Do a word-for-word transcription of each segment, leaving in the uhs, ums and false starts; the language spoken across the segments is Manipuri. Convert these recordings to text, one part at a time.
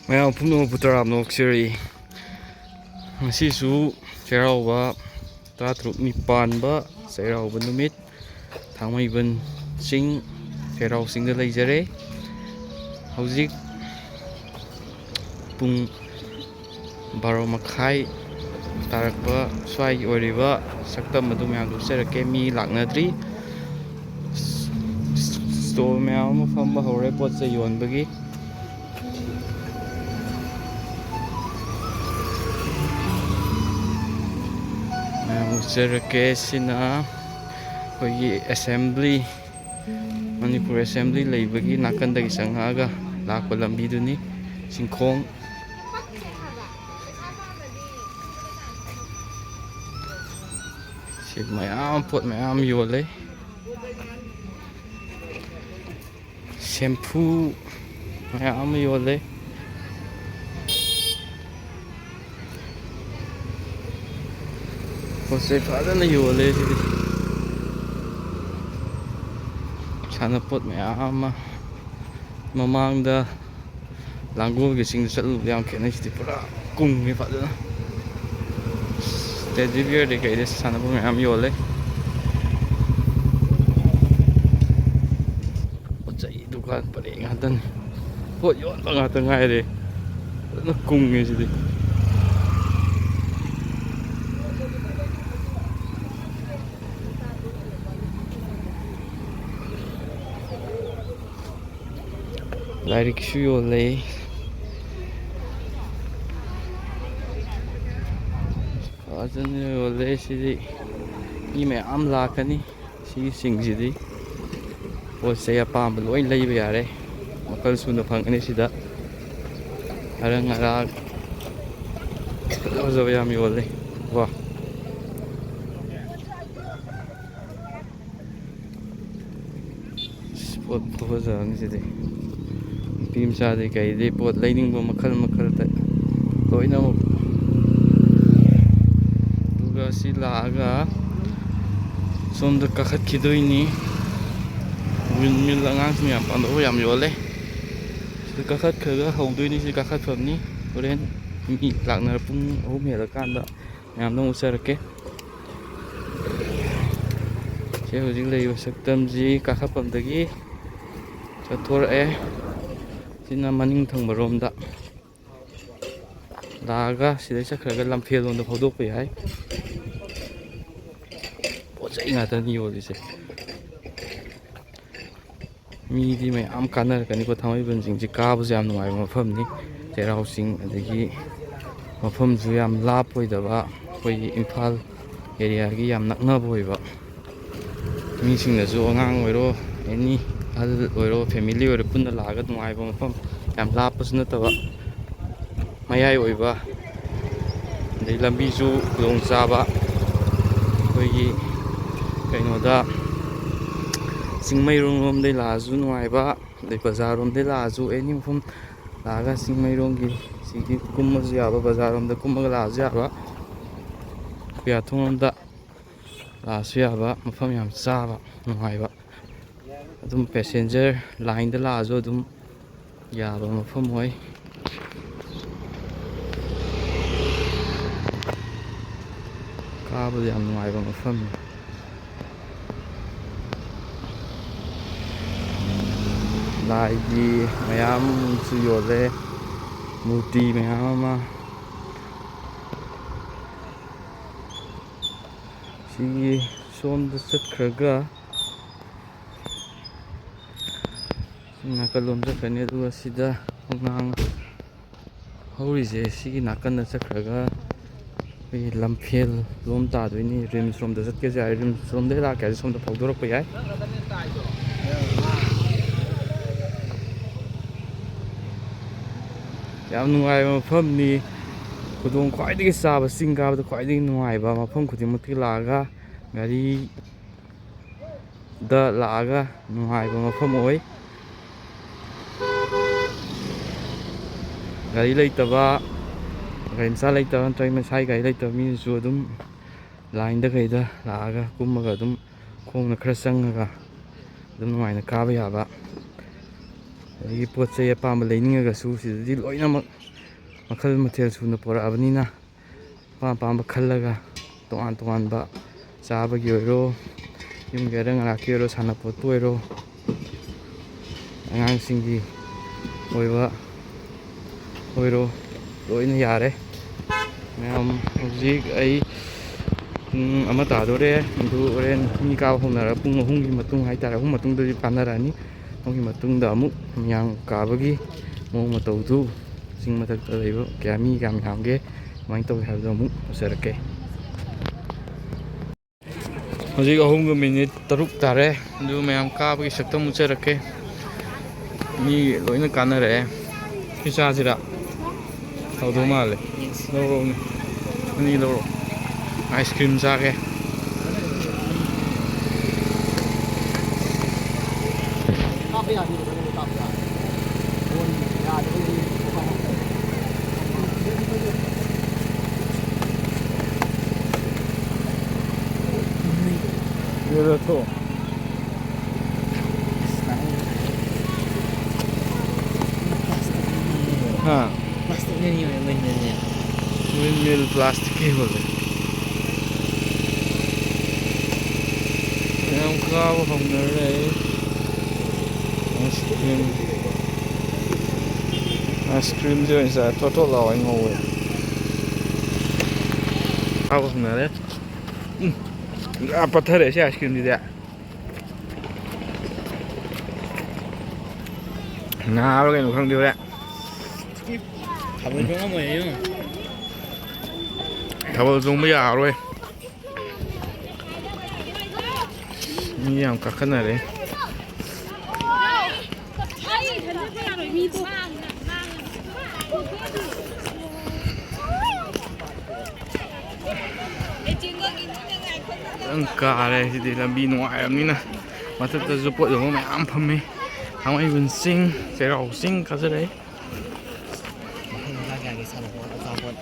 ꯃꯌꯥꯝ ꯄꯨꯝꯅꯃꯛꯄꯨ ꯇꯔꯥꯝꯅ ꯑꯣꯛꯆꯔꯤ꯫ ꯉꯁꯤꯁꯨ ꯆꯩꯔꯥꯎꯕ ꯇꯔꯥꯇꯔꯨꯛꯅꯤ ꯄꯥꯟꯕ ꯆꯩꯔꯥꯎꯕ ꯅꯨꯃꯤꯠ꯫ ꯊꯥꯡꯃꯩꯕꯟ ꯆꯤꯡ, ꯆꯩꯔꯥꯎ ꯆꯤꯡꯗ ꯂꯩꯖꯔꯦ꯫ ꯍꯧꯖꯤꯛ ꯄꯨꯡ ꯕꯥꯔꯣ ꯃꯈꯥꯏ ꯇꯥꯔꯛꯄ ꯁ꯭ꯋꯥꯏꯒꯤ ꯑꯣꯏꯔꯤꯕ ꯁꯛꯇꯝ ꯑꯗꯨ ꯃꯌꯥꯝꯗꯨ ꯎꯠꯆꯔꯛꯀꯦ꯫ ꯃꯤ ꯂꯥꯛꯅꯗ꯭ꯔꯤ꯫ ꯁ꯭ꯇꯣꯜ ꯃꯌꯥꯝ ꯑꯃ ꯐꯝꯕ ꯍꯧꯔꯦ ꯄꯣꯠ ꯆꯩ ꯌꯣꯟꯕꯒꯤ꯫ ꯃꯌꯥꯝ ꯎꯠꯆꯔꯛꯀꯦ꯫ ꯁꯤꯅ ꯑꯩꯈꯣꯏꯒꯤ ꯑꯦꯁꯦꯝꯕ꯭ꯂꯤ, ꯃꯅꯤꯄꯨꯔ ꯑꯦꯁꯦꯝꯕ꯭ꯂꯤ ꯂꯩꯕꯒꯤ ꯅꯥꯀꯟꯗꯒꯤ ꯆꯪꯉꯛꯑꯒ ꯂꯥꯛꯄ ꯂꯝꯕꯤꯗꯨꯅꯤ꯫ ꯆꯤꯡꯈꯣꯡ꯫ ꯁꯤ ꯃꯌꯥꯝ, ꯄꯣꯠ ꯃꯌꯥꯝ ꯌꯣꯜꯂꯦ꯫ ꯁꯦꯝꯐꯨ ꯃꯌꯥꯝ ꯑꯃ ꯌꯣꯜꯂꯦ꯫ ꯄꯣꯠ ꯆꯩ ꯐꯖꯅ ꯌꯣꯜꯂꯦ ꯁꯤꯗꯤ꯫ ꯁꯥꯟꯅꯄꯣꯠ ꯃꯌꯥꯝ ꯑꯃ꯫ ꯃꯃꯥꯡꯗ ꯂꯥꯡꯒꯣꯜꯒꯤ ꯆꯤꯡꯗ ꯆꯠꯂꯨꯕꯗ ꯌꯥꯝ ꯈꯦꯠꯅꯩ꯫ ꯁꯤꯗꯤ ꯄꯨꯔꯥ ꯀꯨꯡꯉꯦ ꯐꯖꯅ꯫ ꯇꯦꯗꯤ ꯕꯤꯌꯔꯗꯤ ꯀꯩꯗꯤ ꯁꯥꯟꯅꯕ ꯃꯌꯥꯝ ꯌꯣꯜꯂꯦ꯫ ꯄꯣꯠ ꯆꯩ ꯗꯨꯀꯥꯟ ꯄꯔꯦꯡ ꯉꯥꯛꯇꯅꯤ꯫ ꯄꯣꯠ ꯌꯣꯟꯕ ꯉꯥꯛꯇ ꯉꯥꯏꯔꯦ꯫ ꯐꯖꯅ ꯀꯨꯡꯉꯦ ꯁꯤꯗꯤ꯫ ꯂꯥꯏꯔꯤꯛꯁꯨ ꯌꯣꯜꯂꯦ꯫ ꯐꯖꯅ ꯌꯣꯜꯂꯦ ꯁꯤꯗꯤ꯫ ꯃꯤ ꯃꯌꯥꯝ ꯂꯥꯛꯀꯅꯤ꯫ ꯁꯤꯒꯤ ꯆꯤꯡꯁꯤꯗꯤ ꯄꯣꯠ ꯆꯩ ꯑꯄꯥꯝꯕ ꯂꯣꯏ ꯂꯩꯕ ꯌꯥꯔꯦ꯫ ꯃꯈꯜ ꯁꯨꯅ ꯐꯪꯒꯅꯤ ꯁꯤꯗ꯫ ꯑꯔꯪ ꯑꯔꯥꯛ ꯐꯖ ꯐꯖꯕ ꯌꯥꯝ ꯌꯣꯜꯂꯦ꯫ ꯋꯥ꯫ ꯑꯁ, ꯄꯣꯠ ꯐꯖꯕꯅꯤ ꯁꯤꯗꯤ꯫ ꯅꯨꯄꯤ ꯃꯆꯥꯗꯤ ꯀꯩꯗꯤ ꯄꯣꯠ ꯂꯩꯅꯤꯡꯕ ꯃꯈꯜ ꯃꯈꯜꯗ ꯂꯣꯏꯅꯃꯛ꯫ ꯑꯗꯨꯒ ꯁꯤ ꯂꯥꯛꯑꯒ ꯁꯣꯝꯗ ꯀꯥꯈꯠꯈꯤꯗꯣꯏꯅꯤ꯫ ꯋꯤꯟꯃꯤꯜ ꯑꯉꯥꯡꯁꯤꯡ ꯌꯥꯝ ꯄꯥꯝꯅꯕ ꯌꯥꯝ ꯌꯣꯜꯂꯦ꯫ ꯁꯤ ꯀꯥꯈꯠꯈ꯭ꯔꯒ ꯍꯧꯗꯣꯏꯅꯤ꯫ ꯁꯤ ꯀꯥꯈꯠꯐꯝꯅꯤ꯫ ꯍꯣꯔꯦꯟ ꯃꯤ ꯂꯥꯛꯅꯔ ꯄꯨꯡ ꯑꯍꯨꯝ ꯍꯦꯜꯂꯀꯥꯟꯗ ꯃꯌꯥꯝꯗ ꯑꯃꯨꯛ ꯎꯠꯆꯔꯛꯀꯦ꯫ ꯁꯤ ꯍꯧꯖꯤꯛ ꯂꯩꯔꯤꯕ ꯁꯛꯇꯝꯁꯤ ꯀꯥꯈꯠꯐꯝꯗꯒꯤ ꯆꯠꯊꯣꯔꯛꯑꯦ꯫ ꯁꯤꯅ ꯃꯅꯤꯡ ꯊꯪꯕ ꯔꯣꯝꯗ ꯂꯥꯛꯑꯒ ꯁꯤꯗꯩ ꯆꯠꯈ꯭ꯔꯒ ꯂꯝꯐꯦꯜ ꯂꯣꯝꯗ ꯐꯥꯎꯗꯣꯛꯄ ꯌꯥꯏ꯫ ꯄꯣꯠ ꯆꯩ ꯉꯥꯛꯇꯅꯤ ꯌꯣꯜꯂꯤꯁꯦ꯫ ꯃꯤꯗꯤ ꯃꯌꯥꯝ ꯀꯥꯟꯅꯔꯛꯀꯅꯤꯀꯣ꯫ ꯊꯥꯡꯃꯩꯕꯟꯁꯤꯡꯁꯤ ꯀꯥꯕꯁꯨ ꯌꯥꯝ ꯅꯨꯡꯉꯥꯏꯕ ꯃꯐꯝꯅꯤ꯫ ꯆꯩꯔꯥꯎ ꯆꯤꯡ, ꯑꯗꯒꯤ ꯃꯐꯝꯁꯨ ꯌꯥꯝ ꯂꯥꯞꯄ ꯑꯣꯏꯗꯕ, ꯑꯩꯈꯣꯏꯒꯤ ꯏꯝꯐꯥꯜ ꯑꯦꯔꯤꯌꯥꯒꯤ ꯌꯥꯝ ꯅꯛꯅꯕ ꯑꯣꯏꯕ꯫ ꯃꯤꯁꯤꯡꯅꯁꯨ, ꯑꯉꯥꯡ ꯑꯣꯏꯔꯣ, ꯑꯦꯅꯤ ꯑꯍꯜ ꯑꯣꯏꯔꯣ, ꯐꯦꯃꯤꯂꯤ ꯑꯣꯏꯔꯣ, ꯄꯨꯟꯅ ꯂꯥꯛꯑꯒ ꯅꯨꯡꯉꯥꯏꯕ ꯃꯐꯝ, ꯌꯥꯝ ꯂꯥꯞꯄꯁꯨ ꯅꯠꯇꯕ, ꯃꯌꯥꯏ ꯑꯣꯏꯕ, ꯑꯗꯩ ꯂꯝꯕꯤꯁꯨ ꯈꯨꯗꯣꯡ ꯆꯥꯕ꯫ ꯑꯩꯈꯣꯏꯒꯤ ꯀꯩꯅꯣꯗ, ꯆꯤꯡꯃꯩꯔꯣꯡ ꯂꯣꯝꯗꯩ ꯂꯥꯛꯑꯁꯨ ꯅꯨꯡꯉꯥꯏꯕ, ꯑꯗꯩ ꯕꯖꯥꯔꯔꯣꯝꯗꯩ ꯂꯥꯛꯑꯁꯨ, ꯑꯦꯅꯤ ꯃꯐꯝ ꯂꯥꯛꯑꯒ ꯆꯤꯡꯃꯩꯔꯣꯡꯒꯤ ꯁꯤꯒꯤ ꯀꯨꯝꯃꯁꯨ ꯌꯥꯕ, ꯕꯖꯥꯔꯔꯣꯝꯗ ꯀꯨꯝꯃꯒ ꯂꯥꯛꯑꯁꯨ ꯌꯥꯕ, ꯈꯨꯌꯥꯊꯣꯡꯂꯣꯝꯗ ꯂꯥꯛꯑꯁꯨ ꯌꯥꯕ ꯃꯐꯝ ꯌꯥꯝ ꯆꯥꯕ, ꯅꯨꯡꯉꯥꯏꯕ꯫ ꯑꯗꯨꯝ ꯄꯦꯁꯦꯟꯖꯔ ꯂꯥꯏꯟꯗ ꯂꯥꯛꯑꯁꯨ ꯑꯗꯨꯝ ꯌꯥꯕ ꯃꯐꯝ ꯑꯣꯏ꯫ ꯀꯥꯕꯗ ꯌꯥꯝ ꯅꯨꯡꯉꯥꯏꯕ ꯃꯐꯝꯅꯤ꯫ ꯂꯥꯏꯒꯤ ꯃꯌꯥꯝ ꯑꯃꯁꯨ ꯌꯣꯜꯂꯦ, ꯃꯨꯔꯇꯤ ꯃꯌꯥꯝ ꯑꯃ꯫ ꯁꯤꯒꯤ ꯁꯣꯝꯗ ꯆꯠꯈ꯭ꯔꯒ ꯁꯤ ꯅꯥꯀꯜꯂꯣꯝ ꯆꯠꯈ꯭ꯔꯅꯤ, ꯑꯗꯨꯒ ꯁꯤꯗ ꯈꯣꯡꯅꯥꯡ ꯍꯧꯔꯤꯁꯦ ꯁꯤꯒꯤ ꯅꯥꯀꯟꯗ ꯆꯠꯈ꯭ꯔꯒ ꯑꯩꯈꯣꯏꯒꯤ ꯂꯝꯐꯦꯜ ꯂꯣꯝ ꯇꯥꯗꯣꯏꯅꯤ꯫ ꯔꯤꯝꯁ ꯔꯣꯝꯗ ꯆꯠꯀꯦꯁꯨ ꯌꯥꯏ, ꯔꯤꯝꯁ ꯔꯣꯝꯗꯩ ꯂꯥꯛꯀꯦ ꯍꯥꯏꯔꯁꯨ ꯁꯣꯝꯗ ꯐꯥꯎꯗꯣꯔꯛꯄ ꯌꯥꯏ꯫ ꯌꯥꯝ ꯅꯨꯡꯉꯥꯏꯕ ꯃꯐꯝꯅꯤ꯫ ꯈꯨꯗꯣꯡ ꯈ꯭ꯋꯥꯏꯗꯒꯤ ꯆꯥꯕ, ꯆꯤꯡ ꯀꯥꯕꯗ ꯈ꯭ꯋꯥꯏꯗꯒꯤ ꯅꯨꯡꯉꯥꯏꯕ ꯃꯐꯝ ꯈꯨꯗꯤꯡꯃꯛꯇꯒꯤ ꯂꯥꯛꯑꯒ ꯒꯥꯔꯤ ꯗ ꯂꯥꯛꯑꯒ ꯅꯨꯡꯉꯥꯏꯕ ꯃꯐꯝ ꯑꯣꯏ꯫ ꯒꯥꯔꯤ ꯂꯩꯇꯕ, ꯒꯥꯔꯤ ꯃꯆꯥ ꯂꯩꯇꯕ ꯅꯠꯇ꯭ꯔꯒ ꯃꯁꯥꯒꯤ ꯒꯥꯔꯤ ꯂꯩꯇꯕ ꯃꯤꯅꯁꯨ ꯑꯗꯨꯝ ꯂꯥꯏꯟꯗ ꯀꯩꯗ ꯂꯥꯛꯑꯒ ꯀꯨꯝꯃꯒ ꯑꯗꯨꯝ ꯈꯣꯡꯅ ꯈꯔ ꯆꯪꯉꯒ ꯑꯗꯨꯝ ꯅꯨꯡꯉꯥꯏꯅ ꯀꯥꯕ ꯌꯥꯕ꯫ ꯑꯗꯒꯤ ꯄꯣꯠ ꯆꯩ ꯑꯄꯥꯝꯕ ꯂꯩꯅꯤꯡꯉꯒꯁꯨ ꯁꯤꯗꯗꯤ ꯂꯣꯏꯅꯃꯛ ꯃꯈꯜ ꯃꯊꯦꯜ ꯁꯨꯅ ꯄꯨꯔꯛꯑꯕꯅꯤꯅ, ꯑꯄꯥꯝ ꯑꯄꯥꯝꯕ ꯈꯜꯂꯒ, ꯇꯣꯉꯥꯟ ꯇꯣꯉꯥꯟꯕ ꯆꯥꯕꯒꯤ ꯑꯣꯏꯔꯣ, ꯌꯨꯝꯒꯤ ꯑꯔꯪ ꯑꯔꯥꯛꯀꯤ ꯑꯣꯏꯔꯣ, ꯁꯥꯟꯅꯄꯣꯠꯄꯨ ꯑꯣꯏꯔꯣ, ꯑꯉꯥꯡꯁꯤꯡꯒꯤ ꯑꯣꯏꯕ ꯑꯣꯏꯔꯣ, ꯂꯣꯏꯅ ꯌꯥꯔꯦ꯫ ꯃꯌꯥꯝ, ꯍꯧꯖꯤꯛ ꯑꯩ ꯄꯨꯡ ꯑꯃ ꯇꯥꯗꯣꯔꯦ꯫ ꯑꯗꯨ ꯍꯣꯔꯦꯟ ꯃꯤ ꯀꯥꯕ ꯍꯧꯅꯔꯒ ꯄꯨꯡ ꯑꯍꯨꯝꯒꯤ ꯃꯇꯨꯡ ꯍꯥꯏꯇꯥꯔꯦ, ꯑꯍꯨꯝ ꯃꯇꯨꯡꯗꯗꯤ ꯀꯥꯟꯅꯔꯛꯑꯅꯤ꯫ ꯑꯗꯨꯒꯤ ꯃꯇꯨꯡꯗ ꯑꯃꯨꯛ ꯃꯌꯥꯝ ꯀꯥꯕꯒꯤ ꯃꯑꯣꯡ ꯃꯇꯧꯗꯨ, ꯆꯤꯡ ꯃꯊꯛꯇ ꯂꯩꯕ ꯀꯌꯥ, ꯃꯤ ꯀꯌꯥꯝ ꯌꯥꯝꯒꯦ, ꯀꯃꯥꯏꯅ ꯇꯧꯒꯦ ꯍꯥꯏꯕꯗꯣ ꯑꯃꯨꯛ ꯎꯠꯆꯔꯛꯀꯦ꯫ ꯍꯧꯖꯤꯛ ꯑꯍꯨꯝꯒ ꯃꯤꯅꯤꯠ ꯇꯔꯨꯛ ꯇꯥꯔꯦ꯫ ꯑꯗꯨ ꯃꯌꯥꯝ ꯀꯥꯕꯒꯤ ꯁꯛꯇꯝ ꯎꯠꯆꯔꯛꯀꯦ꯫ ꯃꯤ ꯂꯣꯏꯅ ꯀꯥꯟꯅꯔꯛꯑꯦ꯫ ꯁꯤ ꯆꯥꯁꯤꯔꯥ? ꯇꯧꯗꯧ ꯃꯥꯜꯂꯦ꯫ ꯂꯧꯔꯛꯎꯅꯦ꯫ ꯑꯅꯤ ꯂꯧꯔꯛꯑꯣ꯫ ꯑꯥꯏꯁ ꯀ꯭ꯔꯤꯝ ꯆꯥꯒꯦ꯫ ꯍꯥ꯫ Plastic ꯅꯅꯤ ꯃꯣꯏ ꯃꯣꯏꯅꯅꯦ꯫ Windmill plastic ꯀꯤ ꯍꯣꯜꯂꯦ꯫ ꯃꯌꯥꯝ ꯀꯥꯕ ꯍꯧꯅꯔꯦ꯫ ꯑꯥꯏꯁ ꯀ꯭ꯔꯤꯝ, ꯑꯥꯏꯁ ꯀ꯭ꯔꯤꯝꯁꯦ ꯑꯣꯏꯅ ꯆꯥꯏ꯫ ꯊꯣꯠ ꯊꯣꯠ ꯂꯥꯎꯋꯦ, ꯉꯧꯋꯦ꯫ ꯀꯥꯕ ꯍꯧꯅꯔꯦ꯫ ꯎꯝ꯫ ꯑꯥ, ꯄꯠꯊꯔꯦ ꯁꯤ ꯑꯥꯏꯁ ꯀ꯭ꯔꯤꯝꯁꯤꯗꯤ꯫ ꯅꯥꯕ꯭ꯔꯥ ꯀꯩꯅꯣ ꯈꯪꯗꯦ ꯍꯣꯔꯦꯟ꯫ ꯊꯥꯕꯜ ꯆꯣꯡꯉꯝꯃꯣꯏꯌꯦ ꯏꯕꯨꯡꯉꯣ꯫ ꯊꯥꯕꯜ ꯆꯣꯡꯕ ꯌꯥꯔꯔꯣꯏ꯫ ꯃꯤ ꯌꯥꯝ ꯀꯥꯈꯠꯅꯔꯦ꯫ ꯐꯖꯅ ꯀꯥꯔꯦ ꯁꯤꯗꯤ, ꯂꯝꯕꯤ ꯅꯨꯡꯉꯥꯏꯔꯕꯅꯤꯅ꯫ ꯃꯊꯛꯇꯁꯨ ꯄꯣꯠ ꯌꯣꯟꯕ ꯃꯌꯥꯝ ꯐꯝꯃꯤ꯫ ꯊꯥꯡꯃꯩꯕꯟ ꯆꯤꯡ, ꯆꯩꯔꯥꯎ ꯆꯤꯡ ꯀꯥꯖꯔꯛꯏ꯫ ꯃꯈꯜ ꯃꯈꯥ ꯀꯌꯥꯒꯤ ꯁꯥꯟꯅꯄꯣꯠ, ꯑꯆꯥꯄꯣꯠ꯫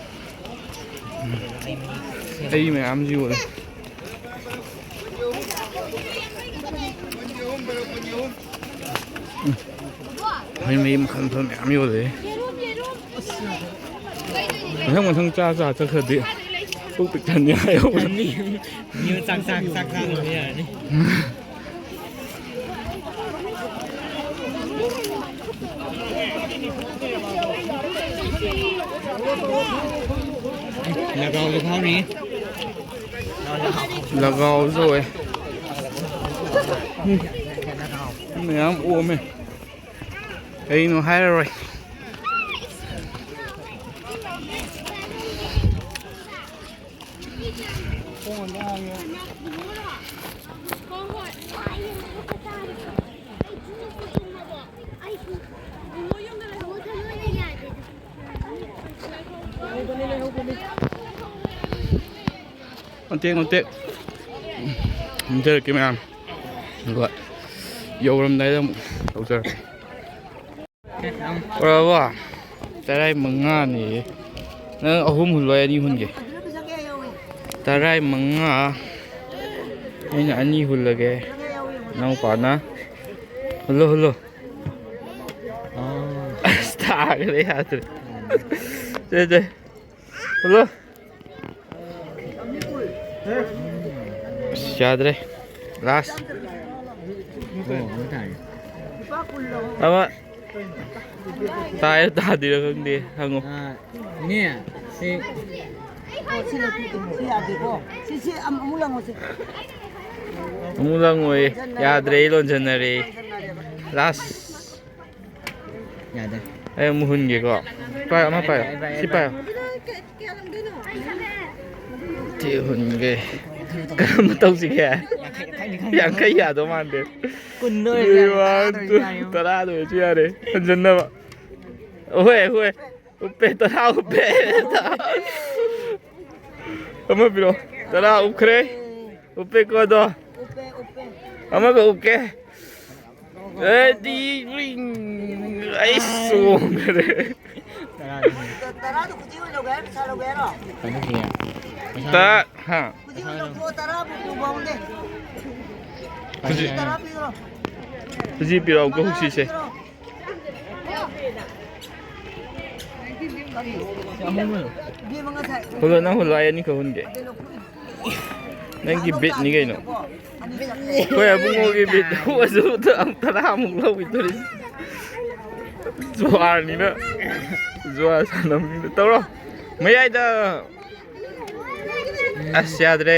ꯍꯩ ꯃꯌꯥꯝꯁꯨ ꯌꯣꯜꯂꯦ꯫ ꯎꯝ꯫ ꯃꯍꯤ ꯃꯈꯜ ꯃꯈꯜ ꯃꯌꯥꯝ ꯌꯣꯜꯂꯦ꯫ ꯃꯊꯪ ꯃꯊꯪ ꯆꯥ ꯆꯥ ꯆꯠꯈ꯭ꯔꯗꯤ ꯄꯨꯛ ꯄꯤꯛ ꯊꯟꯅꯤ ꯍꯥꯏꯍꯧꯕꯅꯤ꯫ ꯃꯤ ꯆꯥꯛ ꯆꯥꯛ ꯆꯥꯛ ꯆꯥꯛ ꯂꯣꯏꯕ ꯌꯥꯔꯅꯤ꯫ ꯂꯒꯥꯎꯁꯨ ꯐꯥꯎꯔꯤ꯫ ꯂꯒꯥꯎꯁꯨ ꯑꯣꯏ꯫ ꯃꯌꯥꯝ ꯑꯣꯝꯃꯦ꯫ ꯀꯩꯅꯣ ꯍꯥꯏꯔꯔꯣꯏ꯫ ꯃꯇꯦꯛ ꯃꯇꯦꯛ ꯅꯝꯖꯔꯛꯀꯦ ꯃꯌꯥꯝ, ꯑꯗꯨꯒ ꯌꯧꯔꯝꯗꯥꯏꯗ ꯑꯃꯨꯛ ꯇꯧꯖꯔꯛꯀꯦ꯫ ꯄꯨꯔꯛꯑꯕꯣ? ꯇꯔꯥꯃꯉꯥꯅꯦ꯫ ꯅꯪ ꯑꯍꯨꯝ ꯍꯨꯜꯂꯣ, ꯑꯩ ꯑꯅꯤ ꯍꯨꯟꯒꯦ꯫ ꯇꯔꯥꯃꯉꯥ꯫ ꯑꯩꯅ ꯑꯅꯤ ꯍꯨꯜꯂꯒꯦ꯫ ꯅꯅꯥꯎꯄꯥꯅ ꯍꯨꯜꯂꯣ, ꯍꯨꯜꯂꯣ꯫ ꯑꯁ, ꯇꯥꯈ꯭ꯔꯦ, ꯌꯥꯗ꯭ꯔꯦ꯫ ꯁꯦ, ꯁꯦ꯫ ꯍꯜꯂꯣ꯫ ꯑꯁ, ꯌꯥꯗ꯭ꯔꯦ꯫ ꯂꯥꯁ꯫ ꯑꯃ ꯇꯥꯏꯔ ꯇꯥꯗ꯭ꯔꯤꯔ ꯈꯪꯗꯦ꯫ ꯍꯪꯉꯣ꯫ ꯑꯥ, ꯏꯅꯦ, ꯁꯤ ꯑꯣ, ꯁꯤ ꯂꯧꯊꯣꯛꯀꯦ꯫ ꯁꯤ ꯌꯥꯗꯦꯀꯣ꯫ ꯁꯤ, ꯁꯤ ꯑꯃ-, ꯑꯃꯨꯛ ꯂꯪꯉꯣꯁꯦ꯫ ꯑꯃꯨꯛ ꯂꯪꯉꯣꯏ꯫ ꯌꯥꯗ꯭ꯔꯦ, ꯂꯣꯟꯁꯤꯟꯅꯔꯦ꯫ ꯂꯥꯁ꯫ ꯌꯥꯗꯦ꯫ ꯑꯩ ꯑꯃꯨꯛ ꯍꯨꯟꯒꯦꯀꯣ꯫ ꯄꯥꯏꯌꯣ, ꯑꯃ ꯄꯥꯏꯌꯣ꯫ ꯁꯤ ꯄꯥꯏꯌꯣ꯫ ꯁꯤ ꯍꯨꯟꯒꯦ꯫ ꯀꯔꯝꯕ ꯇꯧꯁꯤꯒꯦ? ꯌꯥꯡꯈꯩ ꯌꯥꯗꯧ ꯃꯥꯟꯗꯦ꯫ ꯀꯨꯟꯗ ꯑꯣꯏꯔꯁꯨ ꯌꯥꯔꯦ, ꯇꯔꯥꯗ ꯑꯣꯏꯔꯁꯨ ꯌꯥꯔꯦ꯫ ꯇꯔꯥꯗ ꯑꯣꯏꯔꯁꯨ ꯌꯥꯔꯦ꯫ ꯍꯟꯖꯟꯅꯕ꯫ ꯍꯣꯏ, ꯍꯣꯏ꯫ ꯎꯞꯄꯦ, ꯇꯔꯥ ꯎꯞꯄꯦ꯫ ꯑꯃ ꯄꯤꯔꯣ꯫ ꯇꯔꯥ ꯎꯞꯈ꯭ꯔꯦ꯫ ꯎꯞꯄꯦꯀꯣ ꯑꯗꯣ꯫ ꯑꯃꯒ ꯎꯞꯀꯦ꯫ ꯑꯦꯗꯤ ꯔꯤꯡ꯫ ꯑꯩ ꯆꯣꯡꯈ꯭ꯔꯦ꯫ ꯇꯔꯥꯗꯣ ꯈꯨꯖꯤ ꯑꯣꯏꯅ ꯂꯧꯒꯦ ꯍꯥꯏꯔꯣ, ꯄꯩꯁꯥ ꯂꯧꯒꯦ ꯍꯥꯏꯔꯣ? ꯇ-, ꯍꯥ꯫ ꯈꯨꯖꯤ ꯑꯣꯏꯅ ꯂꯧꯊꯣꯛꯑꯣ, ꯇꯔꯥ ꯐꯥꯎꯗꯤ꯫ ꯈꯨꯖꯤ꯫ ꯇꯔꯥ ꯄꯤꯈ꯭ꯔꯣ꯫ ꯈꯨꯖꯤ ꯄꯤꯔꯛꯎꯀꯣ, ꯍꯧꯖꯤꯛꯁꯦ꯫ ꯄꯤꯈ꯭ꯔꯣ꯫ ꯍꯨꯜꯂꯣ, ꯅꯪ ꯍꯨꯜꯂꯣ, ꯑꯩ ꯑꯅꯤꯈꯛ ꯍꯨꯟꯒꯦ꯫ ꯅꯪꯒꯤ ꯕꯤꯠꯅꯤ ꯀꯩꯅꯣ꯫ ꯑꯩꯈꯣꯏ ꯑꯕꯨꯡꯉꯣꯒꯤ ꯕꯤꯠ ꯍꯨꯑꯁꯨ ꯇꯔꯥꯃꯨꯛ ꯂꯧꯈꯤꯗꯣꯔꯤ꯫ ꯖꯨꯋꯥꯔꯅꯤꯅ, ꯖꯨꯋꯥꯔ ꯁꯥꯟꯅꯕꯅꯤꯅ꯫ ꯇꯧꯔꯣ꯫ ꯃꯌꯥꯏꯗ꯫ ꯑꯁ, ꯌꯥꯗ꯭ꯔꯦ꯫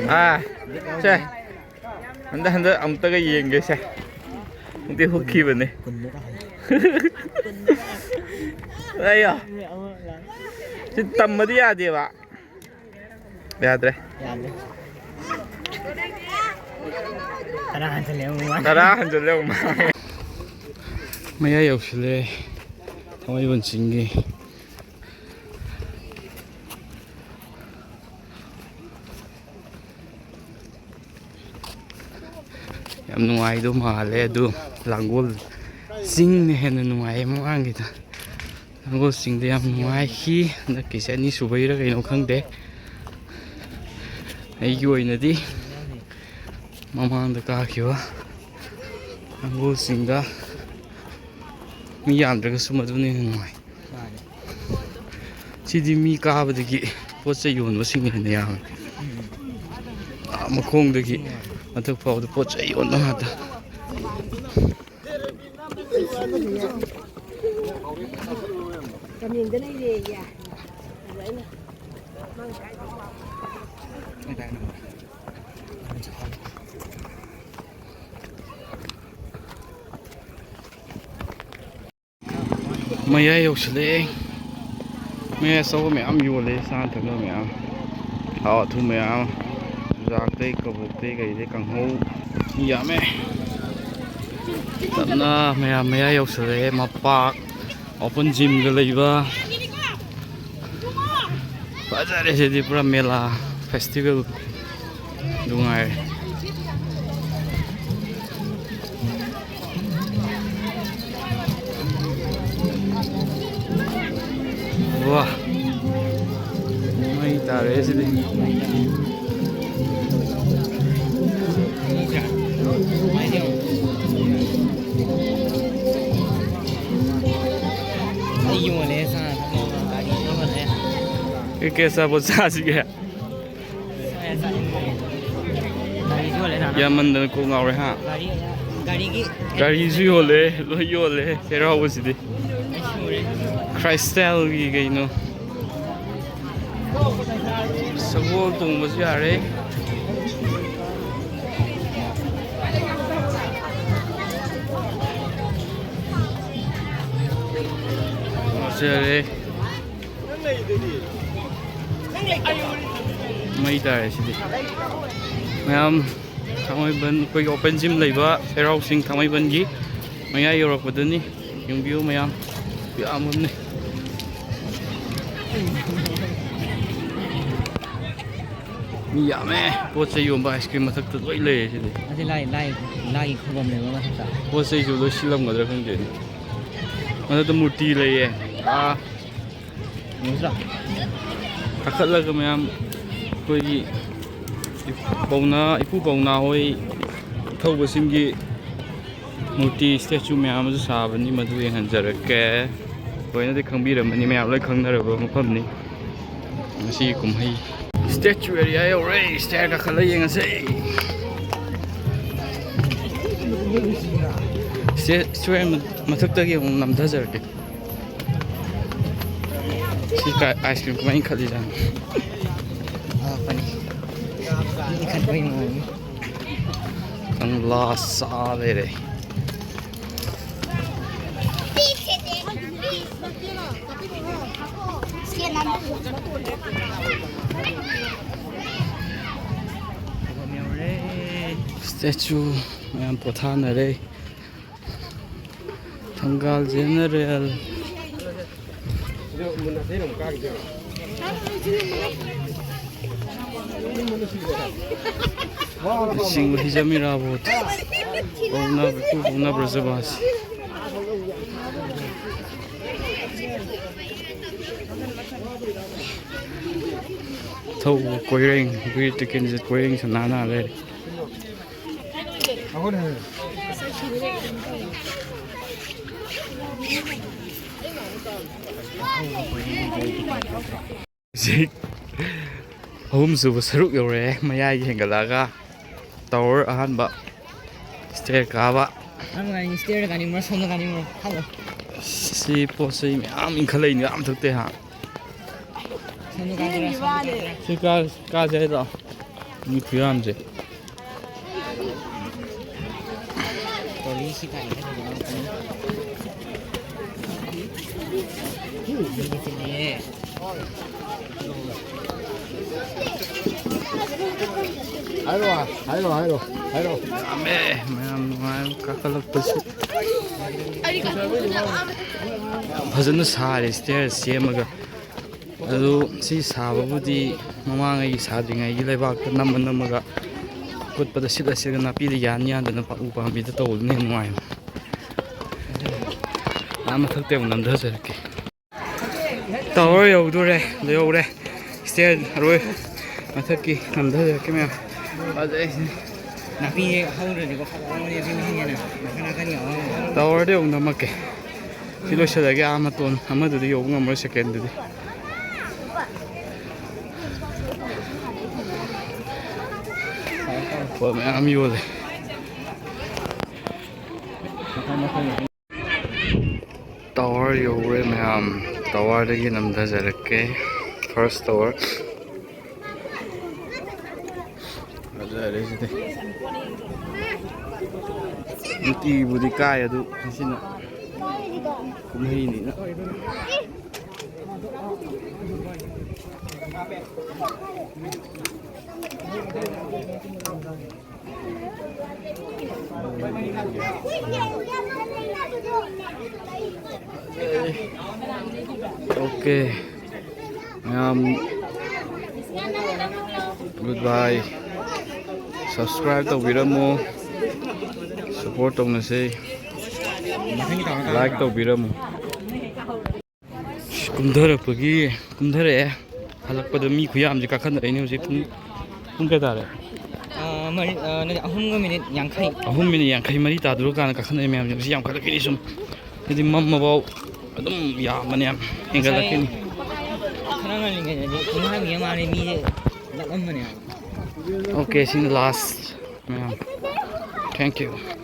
ꯑꯥ, ꯁꯦ꯫ ꯍꯟꯗꯛ, ꯍꯟꯗꯛ ꯑꯃꯨꯛꯇꯒ ꯌꯦꯡꯒꯦꯁꯦ꯫ ꯑꯃꯨꯛꯇꯤ ꯍꯨꯛꯈꯤꯕꯅꯦ꯫ ꯑꯩꯌꯥ꯫ ꯁꯤ ꯇꯝꯕꯗꯤ ꯌꯥꯗꯦꯕ꯫ ꯌꯥꯗ꯭ꯔꯦ꯫ ꯌꯥꯗ꯭ꯔꯦ꯫ ꯇꯔꯥ ꯍꯟꯖꯜꯂꯦ ꯑꯃꯨꯛ ꯃꯥ꯫ ꯇꯔꯥ ꯍꯟꯖꯜꯂꯦ ꯑꯃꯨꯛ ꯃꯥ꯫ ꯃꯌꯥꯏ ꯌꯧꯁꯤꯜꯂꯦ ꯊꯥꯡꯃꯩꯕꯟ ꯆꯤꯡꯒꯤ꯫ ꯌꯥꯝ ꯅꯨꯡꯉꯥꯏꯗꯧ ꯃꯥꯜꯂꯦ ꯑꯗꯨ ꯂꯥꯡꯒꯣꯜ ꯆꯤꯡꯅ ꯍꯦꯟꯅ ꯅꯨꯡꯉꯥꯏꯌꯦ ꯃꯃꯥꯡꯒꯤꯗ꯫ ꯂꯥꯡꯒꯣꯜ ꯆꯤꯡꯗ ꯌꯥꯝ ꯅꯨꯡꯉꯥꯏꯈꯤ꯫ ꯍꯟꯗꯛꯀꯤꯁꯦ ꯑꯅꯤꯁꯨꯕꯩꯔ ꯀꯩꯅꯣ ꯈꯪꯗꯦ꯫ ꯑꯩꯒꯤ ꯑꯣꯏꯅꯗꯤ ꯃꯃꯥꯡꯗ ꯀꯥꯈꯤꯕ ꯂꯥꯡꯒꯣꯜ ꯆꯤꯡꯗ ꯃꯤ ꯌꯥꯝꯗ꯭ꯔꯒꯁꯨ ꯃꯗꯨꯅ ꯍꯦꯟꯅ ꯅꯨꯡꯉꯥꯏ꯫ ꯃꯥꯅꯦ꯫ ꯁꯤꯗꯤ ꯃꯤ ꯀꯥꯕꯗꯒꯤ ꯄꯣꯠ ꯆꯩ ꯌꯣꯟꯕꯁꯤꯡꯅ ꯍꯦꯟꯅ ꯌꯥꯝꯃꯦ꯫ ꯑꯥ, ꯃꯈꯣꯡꯗꯒꯤ ꯃꯊꯛ ꯐꯥꯎꯕꯗ ꯄꯣꯠ ꯆꯩ ꯌꯣꯟꯕ ꯉꯥꯛꯇ꯫ ꯀꯥꯃꯦꯡꯗ ꯂꯩꯔꯦꯌꯦ꯫ ꯑꯗꯨ ꯑꯩꯅ ꯃꯌꯥꯏ ꯌꯧꯁꯤꯜꯂꯛꯑꯦ꯫ ꯃꯌꯥꯏ ꯑꯆꯧꯕ ꯃꯌꯥꯝ ꯌꯣꯜꯂꯦ, ꯆꯥꯅ ꯊꯛꯅꯕ ꯃꯌꯥꯝ, ꯑꯍꯥꯎ ꯑꯊꯨꯝ ꯃꯌꯥꯝ, ꯆꯨꯖꯥꯛꯇꯩ, ꯀꯕꯣꯛꯇꯩ, ꯀꯩꯗꯩ, ꯀꯥꯡꯍꯧ ꯌꯥꯝꯃꯦ꯫ ꯇꯞꯅ ꯃꯌꯥꯝ ꯃꯌꯥꯏ ꯌꯧꯁꯤꯜꯂꯛꯑꯦ꯫ ꯃꯄꯥꯛ open gymꯒ ꯂꯩꯕ꯫ ꯐꯖꯔꯦ ꯁꯤꯗꯤ, ꯄꯨꯔꯥ ꯃꯦꯂꯥ ꯐꯦꯁꯇꯤꯚꯦꯜ ꯅꯨꯡꯉꯥꯏꯔꯦ꯫ ꯋꯥ, ꯃꯩ ꯇꯥꯔꯦ ꯁꯤꯗꯤ꯫ ꯀꯩ ꯑꯆꯥꯄꯣꯠ ꯆꯥꯁꯤꯒꯦ? ꯒꯥꯔꯤꯁꯨ ꯌꯣꯜꯂꯦ ꯅꯍꯥꯟ꯫ ꯌꯥꯝꯃꯟꯗꯅ ꯀꯣꯛ ꯉꯥꯎꯔꯦ ꯍꯥ꯫ ꯒꯥꯔꯤ ꯒꯥꯔꯤꯒꯤ ꯒꯥꯔꯤꯁꯨ ꯌꯣꯜꯂꯦ, ꯂꯣꯏ ꯌꯣꯜꯂꯦ ꯆꯩꯔꯥꯎꯕꯁꯤꯗꯤ꯫ ꯁꯨꯔꯦ꯫ ꯈ꯭ꯔꯥꯏꯁꯇꯥꯏꯜꯒꯤ ꯀꯩꯅꯣ, ꯁꯒꯣꯜ ꯇꯣꯡꯕꯁꯨ ꯌꯥꯔꯦ꯫ ꯐꯖꯔꯦ꯫ ꯃꯩ ꯇꯥꯔꯦ ꯁꯤꯗꯤ꯫ ꯃꯌꯥꯝ ꯊꯥꯡꯃꯩꯕꯟ ꯑꯩꯈꯣꯏꯒꯤ open gym ꯂꯩꯕ ꯆꯩꯔꯥꯎ ꯆꯤꯡ ꯊꯥꯡꯃꯩꯕꯟꯒꯤ ꯃꯌꯥꯏ ꯌꯧꯔꯛꯄꯗꯅꯤ꯫ ꯌꯦꯡꯕꯤꯌꯨ ꯃꯌꯥꯝ, ꯌꯥꯝꯕꯅꯤ꯫ ꯃꯤ ꯌꯥꯝꯃꯦ꯫ ꯄꯣꯠ ꯆꯩ ꯌꯣꯟꯕ ice cream ꯃꯊꯛꯇ ꯂꯣꯏ ꯂꯩꯔꯦ ꯁꯤꯗꯤ꯫ ꯑꯁꯤ ꯂꯥꯏ ꯂꯥꯏ ꯂꯥꯏꯒꯤ ꯈꯨꯕꯝꯅꯦꯕ ꯃꯊꯛꯇ꯫ ꯄꯣꯠ ꯆꯩꯁꯨ ꯂꯣꯏ ꯁꯤꯜꯂꯝꯒꯗ꯭ꯔꯥ ꯈꯪꯗꯦꯅꯦ꯫ ꯃꯊꯛꯇ ꯃꯨꯔꯇꯤ ꯂꯩꯌꯦ꯫ ꯑꯥ, ꯎꯗ꯭ꯔꯥ? ꯀꯥꯈꯠꯂꯒ ꯃꯌꯥꯝ ꯑꯩꯈꯣꯏꯒꯤ ꯄꯧꯅꯥ, ꯏꯄꯨ ꯄꯧꯅꯥ ꯍꯣꯏ ꯊꯧꯕꯁꯤꯡꯒꯤ ꯃꯨꯔꯇꯤ statue ꯃꯌꯥꯝ ꯑꯃꯁꯨ ꯁꯥꯕꯅꯤ, ꯃꯗꯨ ꯌꯦꯡꯍꯟꯖꯔꯛꯀꯦ꯫ ꯂꯣꯏꯅꯗꯤ ꯈꯪꯕꯤꯔꯝꯃꯅꯤ, ꯃꯌꯥꯝ ꯂꯣꯏ ꯈꯪꯅꯔꯕ ꯃꯐꯝꯅꯤ꯫ ꯉꯁꯤꯒꯤ ꯀꯨꯝꯍꯩ statue area ꯌꯧꯔꯦ꯫ Stair ꯀꯥꯈꯠꯂ ꯌꯦꯡꯉꯁꯦ꯫ Stair, stair ꯃꯊꯛꯇꯒꯤ ꯑꯃꯨꯛ ꯅꯝꯊꯖꯔꯛꯀꯦ꯫ ꯁꯤ ꯀꯥꯏ ice cream ꯀꯃꯥꯏꯅ ꯏꯟꯈꯠꯂꯤꯖꯥꯠꯅꯣ? ꯑꯋꯥꯠꯄꯅꯤ꯫ ꯏꯟꯈꯠꯄꯒꯤ ꯃꯑꯣꯡꯅꯤ꯫ ꯈꯪꯂꯥ ꯁꯥ ꯂꯩꯔꯦ꯫ Statue ꯃꯌꯥꯝ ꯄꯣꯊꯥꯅꯔꯦ꯫ ꯊꯪꯒꯥꯜ General꯫ ꯂꯨꯆꯤꯡꯕ ꯍꯤꯖꯝ ꯏꯔꯥꯕꯣꯠ꯫ ꯄꯧꯅꯥ ꯕ꯭ꯔꯖꯕꯥꯁꯤ꯫ ꯊꯧꯕ ꯀꯣꯏꯔꯦꯡ, ꯕꯤꯔ ꯇꯤꯀꯦꯟꯖꯤꯠ ꯀꯣꯏꯔꯦꯡꯁꯨ ꯅꯥꯟꯅ ꯂꯩꯔꯦ꯫ ꯍꯧꯖꯤꯛ ꯑꯍꯨꯝꯁꯨꯕ ꯁꯔꯨꯛ ꯌꯧꯔꯛꯑꯦ, ꯃꯌꯥꯏꯒꯤ ꯍꯦꯟꯒꯠꯂꯛꯑꯒ ꯇꯋꯔ ꯑꯍꯥꯟꯕ ꯁ꯭ꯇꯦꯌꯔ ꯀꯥꯕ꯫ ꯅꯪ ꯀꯥꯅꯤꯡꯉꯤ? ꯁ꯭ꯇꯦꯌꯔꯗ ꯀꯥꯅꯤꯡꯕ꯭ꯔꯥ, ꯁꯣꯝꯗ ꯀꯥꯅꯤꯡꯕ꯭ꯔꯥ? ꯈꯜꯂꯣ꯫ ꯁꯤ ꯄꯣꯠ ꯆꯩ ꯃꯌꯥꯝ ꯏꯟꯈꯠꯂꯛꯏꯅꯦ ꯑꯥ ꯃꯊꯛꯇꯩ ꯍꯥ꯫ ꯁꯣꯝꯗ ꯀꯥꯁꯤꯔꯥ, ꯁꯣꯝꯗ ꯀꯥꯁꯤꯔꯥ? ꯁꯤ ꯀꯥ-, ꯀꯥꯁꯦ ꯍꯥꯏꯔꯣ? ꯃꯤ ꯈꯨꯌꯥꯝꯁꯦ꯫ ꯇꯧꯔꯤꯁꯤ ꯀꯥꯏꯅ ꯇꯧꯕ ꯉꯥꯛꯇꯅꯤ꯫ ꯃꯤꯗꯤ ꯆꯤꯜꯂꯤꯌꯦ꯫ ꯍꯥꯏꯔꯣ, ꯍꯥꯏꯔꯣ, ꯍꯥꯏꯔꯣ, ꯍꯥꯏꯔꯣ꯫ ꯌꯥꯝꯃꯦ, ꯃꯌꯥꯝ ꯅꯨꯡꯉꯥꯏꯕ ꯀꯥꯈꯠꯂꯛꯄꯁꯤ꯫ ꯌꯥꯝ ꯐꯖꯅ ꯁꯥꯔꯦ, ꯁ꯭ꯇꯦꯌꯔ ꯁꯦꯝꯃꯒ꯫ ꯑꯗꯨ ꯁꯤ ꯁꯥꯕꯕꯨꯗꯤ ꯃꯃꯥꯡꯉꯩꯒꯤ ꯁꯥꯗ꯭ꯔꯤꯉꯩꯒꯤ ꯂꯩꯕꯥꯛꯇ ꯅꯝꯃ ꯅꯝꯃꯒ ꯀꯨꯠꯄꯗ ꯁꯤꯠꯂ ꯁꯤꯠꯂ ꯅꯥꯄꯤꯗ ꯌꯥꯟ ꯌꯥꯟꯗꯅ ꯄ-, ꯎ ꯄꯥꯝꯕꯤꯗ ꯇꯧꯕꯗꯨꯅ ꯍꯦꯟꯅ ꯅꯨꯡꯉꯥꯏꯕꯅꯤ꯫ ꯑꯥ ꯃꯊꯛꯇ ꯑꯃꯨꯛ ꯅꯝꯊꯖꯔꯛꯀꯦ꯫ ꯇꯥꯋꯔ ꯌꯧꯗꯣꯔꯦ, ꯌꯧꯔꯦ꯫ ꯁ꯭ꯇꯦꯌꯔ ꯑꯔꯣꯏ ꯃꯊꯛꯀꯤ ꯅꯝꯊꯖꯔꯛꯀꯦ ꯃꯌꯥꯝ꯫ ꯐꯖꯩ꯫ ꯅꯥꯄꯤ ꯍꯧꯗ꯭ꯔꯗꯤꯀꯣ ꯐꯖꯔꯝꯒꯅꯤ ꯑꯗꯨꯏ ꯃꯍꯤꯡ ꯍꯦꯟꯅ ꯅꯥꯀꯟ ꯅꯥꯀꯟꯒꯤ ꯑꯉꯥꯡ꯫ ꯇꯥꯋꯔꯗ ꯑꯃꯨꯛ ꯅꯝꯃꯛꯀꯦ꯫ ꯁꯤ ꯂꯣꯏꯁꯤꯜꯂꯒꯦ, ꯑꯥ ꯃꯇꯣꯟ ꯑꯃꯗꯨꯗꯤ ꯌꯧꯕ ꯉꯝꯃꯔꯣꯏ, ꯁꯦꯀꯦꯟꯗꯨꯗꯤ꯫ ꯄꯣꯠ ꯃꯌꯥꯝ ꯌꯣꯜꯂꯦ꯫ ꯇꯥꯋꯔ ꯌꯧꯔꯦ ꯃꯌꯥꯝ, ꯇꯥꯋꯔꯗꯒꯤ ꯅꯝꯊꯖꯔꯛꯀꯦ, ꯐꯥꯔꯁ ꯇꯥꯋꯔ꯫ ꯐꯖꯔꯦ ꯁꯤꯗꯤ꯫ ꯅꯨꯡꯇꯤꯕꯨꯗꯤ ꯀꯥꯏ ꯑꯗꯨ ꯉꯁꯤꯅ ꯀꯨꯝꯍꯩꯅꯤꯅ꯫ ꯑꯣꯀꯦ꯫ ꯃꯌꯥꯝ, ꯒꯨꯗ ꯕꯥꯏ꯫ ꯁꯕꯁꯀ꯭ꯔꯥꯏꯕ ꯇꯧꯕꯤꯔꯝꯃꯨ꯫ ꯁꯄꯣꯔꯠ ꯇꯧꯅꯁꯦ꯫ ꯂꯥꯏꯛ ꯇꯧꯕꯤꯔꯝꯃꯨ꯫ ꯀꯨꯝꯊꯔꯛꯄꯒꯤ, ꯀꯨꯝꯊꯔꯛꯑꯦ꯫ ꯍꯜꯂꯛꯄꯗ ꯃꯤ ꯈꯨꯌꯥꯝꯁꯦ ꯀꯥꯈꯠꯅꯔꯛꯏꯅꯦ ꯍꯧꯖꯤꯛ꯫ ꯄꯨꯡ, ꯄꯨꯡ ꯀꯌꯥ ꯇꯥꯔꯦ? ꯑꯥ, ꯃꯔꯤ, ꯑꯥ, ꯅꯠꯇꯦ, ꯑꯍꯨꯝꯒ ꯃꯤꯅꯤꯠ ꯌꯥꯡꯈꯩ꯫ ꯑꯍꯨꯝ ꯃꯤꯅꯤꯠ ꯌꯥꯡꯈꯩ ꯃꯔꯤ ꯇꯥꯗꯣꯔꯀꯥꯟꯗ ꯀꯥꯈꯠꯅꯔꯛꯏ ꯃꯌꯥꯝꯁꯦ꯫ ꯍꯧꯖꯤꯛ ꯌꯥꯝꯈꯠꯂꯛꯈꯤꯅꯤ ꯁꯨꯝ꯫ ꯍꯥꯏꯗꯤ ꯃꯝꯃꯐꯥꯎ ꯑꯗꯨꯝ ꯌꯥꯝꯕꯅꯦ, ꯌꯥꯝ ꯍꯦꯟꯒꯠꯂꯛꯈꯤꯅꯤ꯫ ꯉꯁꯥꯏ ꯅꯪ ꯉꯜꯂꯤꯉꯩꯗꯗꯤ ꯄꯨꯡ ꯍꯥꯟꯒꯤ ꯃꯥꯅꯤ ꯃꯤꯁꯦ ꯂꯛꯑꯝꯕꯅꯦ ꯍꯥꯏꯕ꯫ Okay, ꯁꯤꯅ last ꯃꯌꯥꯝ. Thank you.